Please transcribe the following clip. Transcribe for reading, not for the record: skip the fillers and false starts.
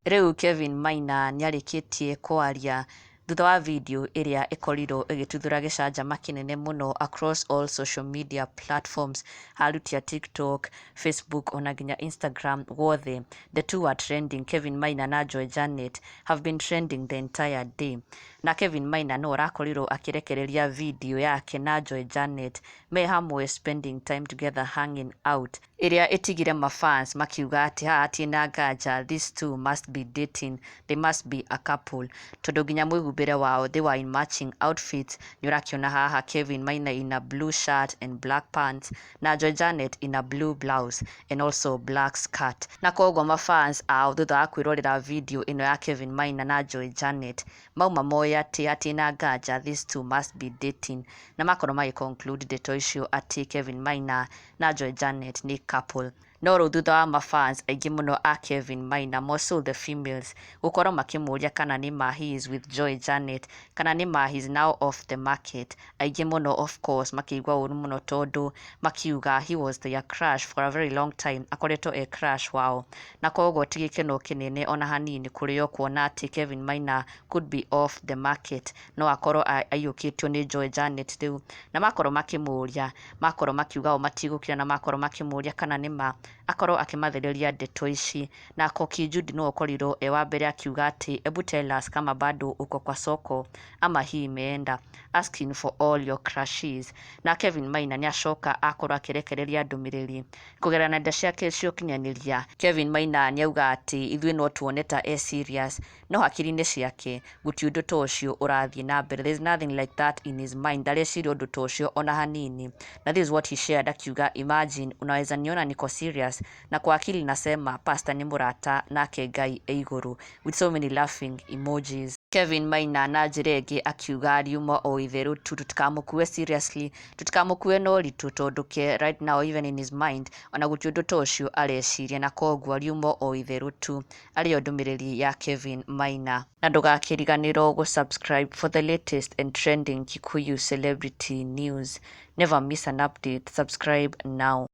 Rĩu Kevin Maina nĩarĩkĩtie kwaria thutha wa video ĩrĩa ĩkorirwo ĩgĩtuthũra gĩcanjama kĩnene mũno across all social media platforms, aruti a TikTok, Facebook ona nginya Instagram guothe. The two are trending. Kevin Maina na Joy Janet have been trending the entire day. Na Kevin Maina no arakorirwo akĩrekereria video yake na Joy Janet me hamwe, spending time together, hanging out, ĩrĩa ĩtigire mafans makiuga atĩ haha hatirĩ na nganja, these two must be dating, they must be a couple, tondũ nginya mwĩhumbĩre wao, they were in matching outfits. Nĩ ũrakĩona haha Kevin Maina in a blue shirt and black pants, na Joy Janet in a blue blouse and also black skirt. Na koguo mafans ao, thutha wa kwĩrorera video ĩno ya Kevin Maina na Joy Janet, mauma moĩ atĩ hatirĩ na nganja, these two must be dating, na makorwo magĩ conclude ndeto icio atĩ Kevin Maina na Joy Janet nĩ couple. No rĩu thutha wa mafans aingĩ mũno a Kevin Maina, more so the females, gũkorwo makĩmũria kana nĩ ma he is with Joy Janet, kana nĩ ma he is now off the market, aingĩ mũno of course makĩigua ũru mũno, tondũ makiuga he was their crush for a very long time, akoretwo e crush wao, na koguo ti gĩkeno kĩnene ona hanini kũrĩ o kuona atĩ Kevin Maina could be off the market, no akorwo aiyũkĩtio nĩ Joy Janet rĩu. Na makorwo makĩmũria, makorwo makiuga o matigũkira, na makorwo makĩmũria kana nĩ ma, akorwo akĩmathereria ndeto ici. Na Koki Judy nĩwe ũkorirwo e wa mbere akiuga atĩ, "Ebu tell us kama bado uko kwa soko ama hii imeenda, asking for all your crushes." Na Kevin Maina nĩ acoka akorwo akĩrekereria ndũmĩrĩri kũgerera nenda ciake cia ũkinyanĩria. Kevin Maina nĩ auga atĩ ithuĩ no tuone ta e serious, no hakiri-inĩ ciake gũtirĩ ũndũ ta ũcio ũrathiĩ na mbere. There is nothing like that in his mind, ndareciria ũndũ ta ũcio ona hanini. Na this is what he shared, akiuga, "Imagine unaweza niona niko serious na kwa akili nasema pastor nĩ mũrata nake Ngai e igũrũ," with so many laughing emojis. Kevin Maina na njĩra ĩngĩ akiuga riuma o itherũ tu, tũtikamũkue seriously, tũtikamũkue na ũritũ, tondũ ke right now, even in his mind, ona gũtirĩ ũndũ ta ũcio areciria, na koguo riuma o itherũ tu. Arĩyo ndũmĩrĩri ya Kevin Maina. Na ndũgakĩriganĩrwo gũ-subscribe for the latest and trending Kikuyu celebrity news. Never miss an update. Subscribe now.